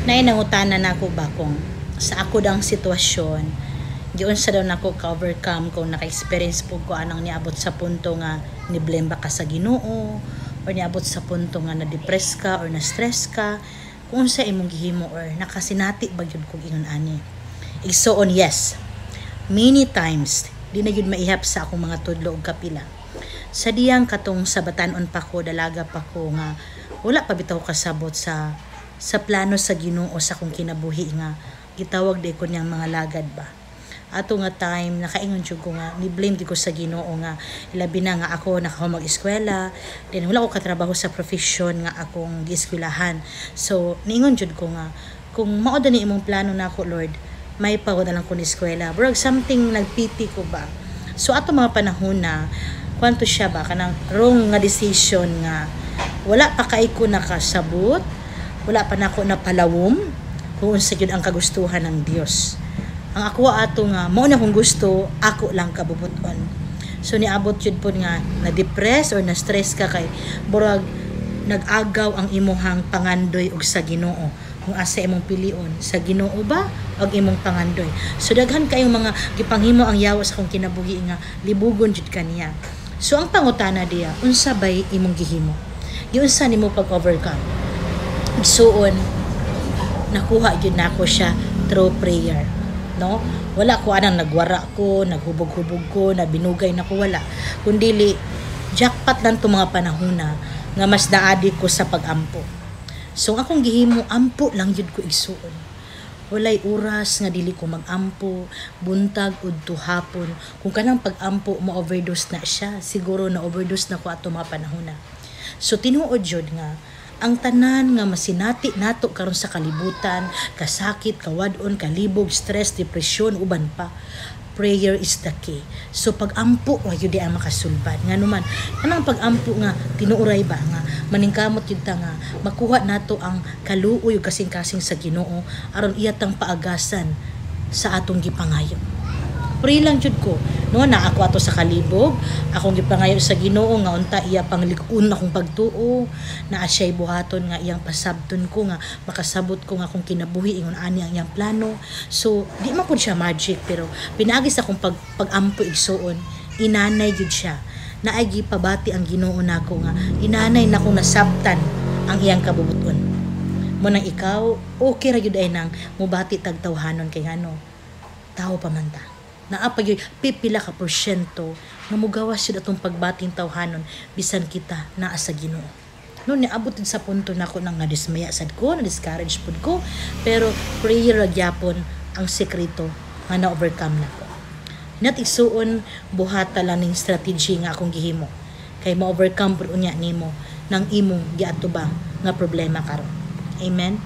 Naay nangutana nako ba kung sa ako dang sitwasyon, giunsa daw nako ka-overcome kung naka-experience pud ko anang niabot sa punto nga ni-blame ba ka sa Ginoo or niabot sa punto nga na-depress ka or na-stress ka, kung unsa imong gihimo or nakasinati ba gyud kog ingon ani. Igsuon, yes. Many times, di na gyud maihap sa akong mga tudlo og kapila. Sa diyang katong sa batan-on pa ko, dalaga pa ko nga wala pa bitaw kasabot sa plano sa Ginoo sa akong kinabuhi nga gitawag di ko niyang mga lagad ba. Ato nga time nakaingon jud ko nga ni blame jud ko sa Ginoo nga ilabi na nga ako nakahumag eskwela, then wala ko katrabaho sa profession nga akong gieskwelahan. So niingon jud ko nga kung mao ni imong plano nako, Lord, may pa na lang ko ni eskwela. Murag something nagpiti ko ba. So ato mga panahon na kwanto siya ba, kanang wrong nga decision nga wala pa kay ko nakasabot, wala pa nako napalawom kung unsa gyud ang kagustuhan ng Dios. Ang ako ato nga mao na kung gusto ako lang kabubuton. So niabot jud pod nga na-depress or na-stress ka kay murag nag-agaw ang imuhang pangandoy og sa Ginoo, kung asa imong pilion, sa Ginoo ba og imong pangandoy. So daghan kayong mga gipanghimo ang yawa sa akong kinabuhi nga libugon jud kaniya. So ang pangutana diya, unsa bay imong gihimo, giunsa nimo pag-overcome? Igsuon, nakuha gyud nako siya through prayer, no? Wala ko anang nagwara ko, naghubog-hubog ko, nabinugay na ko, wala. Kundili jackpot lang to mga panahon na nga mas naadi ko sa pagampo. So ang akong gihimo, ampo lang gyud ko, igsuon. Walay oras nga dili ko magampo, buntag udto hapon. Kung kanang pag-ampo mo overdose na siya, siguro na overdose na ko ato mga panahon na. So tinuod jud nga ang tanan nga masinati nato karon sa kalibutan, kasakit, kawad-on, kalibog, stress, depression, uban pa, prayer is the key. So pag-ampo ra gyud ang makasulbad. Ngano man, kanang pag-ampo nga tinuoray ba nga maningkamot gyud ta nga makuha nato ang kaluoy ug kasing-kasing sa Ginoo aron iya tang paagasan sa atong gipangayo. Pray lang jud ko. No, na ako ato sa kalibog, akong gipangayo sa Ginoo nga unta iya panglig-on akong pagtuo, naa siya'y buhaton nga iyang pasabton ko nga makasabot ko nga akong kinabuhi ingon ani ang iyang plano. So, di man pud siya magic pero pinaagi sa akong pag-ampo, igsuon, inanay jud siya. Naay gipabati ang Ginoo nako nga inanay nako nasabtan ang iyang kabubuton. Mo nang ikaw, okay ra gyud ay nang mubati tag tawhanon kay ngano tao pa man ta. Naa pa gyud pipila ka porsyento nga mugawas jud atong pagbating tawhanon bisan kita naa sa Ginoo. No, niabot din sa punto nako nang nadismaya sad ko, na-discourage pud ko, pero prayer ra gyapon ang sekreto nga na-overcome nako. Nat igsuon, buhata lang ning strategy nga akong gihimo kay ma-overcome pud unya nimo nang imong giatubang nga problema karon. Amen.